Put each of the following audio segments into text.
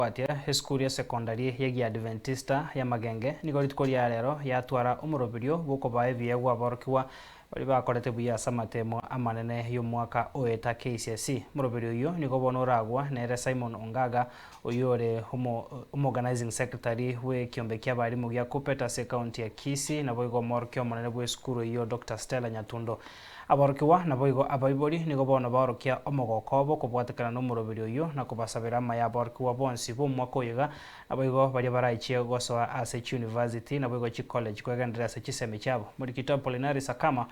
Gwatia esukuru ya sekondari y'Egiadventista ya Magenge nigo rituko ria rero yatwara omoroberio bw'okobaa ebiegwa aborokigwa baria bakorete buya ase amatemo amanene y'omwaka oeta KCSE. Omoroberio oyio nigo bono oragwa nere Simon Ongaga oyio ore omo-organizing secretary bw'ekiombe ki'abarimu gia Kuppet ase ekaunti ya Kisii naboigo omorokia omonene bw'esukuru eyio Doctor Stella Nyatundo. Aborokigwa, naboigo abaibori, nigo bono baorokia omogoko obo kobwatekana nomoroberi oyio, na kobasabera amaya aborokigwa bonsi b'omwaka oyo iga, naboigo baria baraichie gosoa ase chiuniversity naboigo chicollege kwegenderera ase chisemi chiabo. Morikito Apollinaris Akama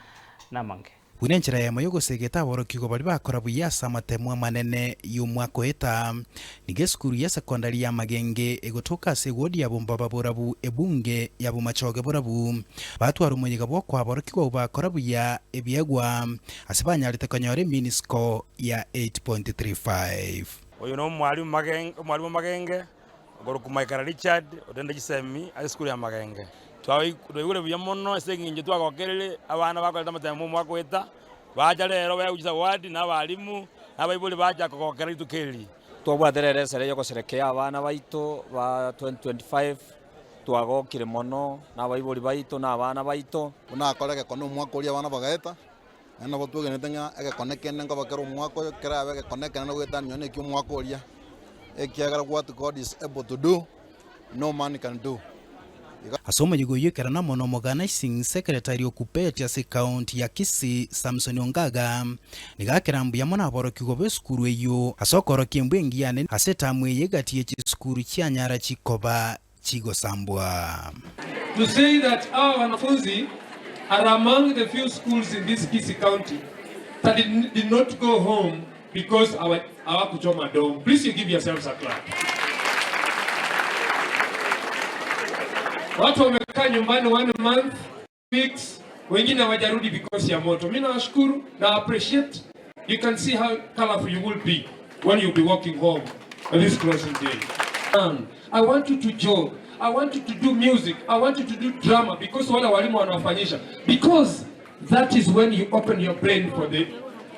namange. Buna enchera eyemo y'ogosegeta aborokigwa baria bakora buya ase amatemu amanene y'omwaka oeta, nigo esukuru ya sekondari ya Magenge egotoka ase ewodi ya Bombaba Borabu ebunge ya Bomachoge Borabu. Batware omoyega bw'okoa aborokigwa abwo bakora buya ebiegwa ase banyarete konyora emean score ya 8.35. Oyo nomwalimu Magenge, omwalimu Magenge okorokwa Maikara Richard otende chisemi ase esukuru ya Magenge. Twaigure buya mono ase eng'encho twagokerire abana bakorete amatemo omwaka oeta, bacha rero baegwa chisawadi na abalimu, na abaibori bacha kogokera rituko eri. Twabwate rero esere y'ogoserekea abana baito ba 2025, twagokire mono na abaibori baito na abana baito. Buna akore egekone omwaka oria abana bagaeta, naende nabo twegenete ng'a egekone kende nkoba kere omwaka oyo, kerabe egekone ekenene goetania nonya na ekia omwaka oria, ekiagera what God is able to do, no man can do. Iga. Ase omoyega oyio ekero namo nomoganaising secretary o Kuppet ase ekaunti ya Kisii Samson Ongaga nigo akera mbuya mono aborokigwa b'esukuru eyio ase okorokia embwa engiya nene ase etamu eye egati ye chisukuru chianyara chikoba chigosambwa. To say that our wanafunzi are among the few schools in this Kisii County that did, did not go home because our hawakuchoma dom. Please you give yourselves a clap. Watu wamekaa nyumbani one month, weeks, wengine hawajarudi because ya moto. Mimi nawashukuru na appreciate. You can see how colorful you will be when you'll be walking home on this closing day. I want you to jog. I want you to do music. I want you to do drama because wale walimu wanawafanyisha. Because that is when you open your brain for the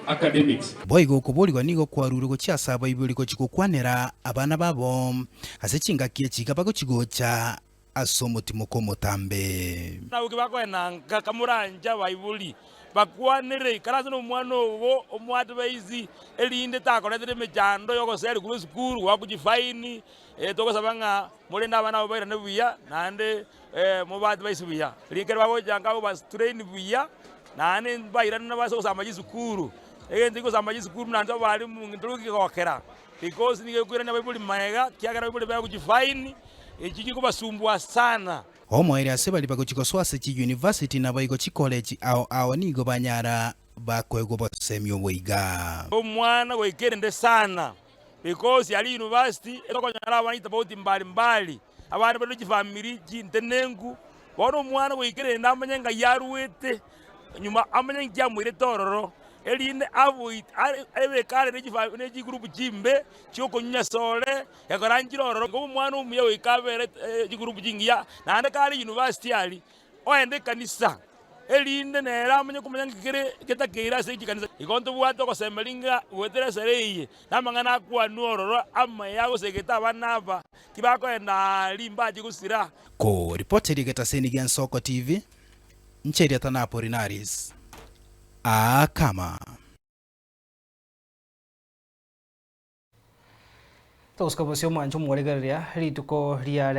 academics. Boigo okoborigwa nigo kwarure gochia ase abaibori gochia gokwanera abana babo ase chingaki echi iga bagochia gocha ase omotimoko omotambe. Nabo ki bakoenanka kamoranche abaibori bakwanere, ikaranse nomwana ogo omoadvise, erinde takoretera emechando y'ogoseria korwa esukuru, goakwa chifaini, togosaba ng'a morende abana abo bairane buya, naende mobaadvise buya. Riria ekero bagocha nka obatrain buya, naende bairane nabo ase ogosamba chisukuru, egento gosamba chisukuru buna intwe abalimu ntori gokera. Because nigo ekoirania abaibori magega, ekiagera abaibori baegwa chifaini, echio chikobasumbua sana. Omoerio ase baria bagochia gosoa ase chiyunivasiti naboigo chikoleji ao ao nigo banyara bakoegwa obosemi obo iga. Omwana goika erende sana because aria university etokonyora abana tofauti mbali mbali, abande bare ne chifamiri chintenenku, bono omwana goika erende amanye ng'ai arwete, nyuma amanye nki amoirete ororo, erinde avoid ebeke are ne chigroup chimbe chiokonywa sore, ekero anchire ororo, igo omwana omuya goika abere chigroup chingiya, naende kare university aria, oende ekanisa, erinde nere amanye komanya ng'aki kere getakeire ase chikanisa. Igo ntobwate ogosemeria ng'a goetera esere eye, na amang'ana akwanwe ororo amaya agosegete abana aba, tibakoenda aria mbache gosira. Ko ripoti rigetaseni gia Nsoko TV, Inche erieta na Apolinaris. Aakama. Togosuka bosio omwancho omorigereria rituko riare.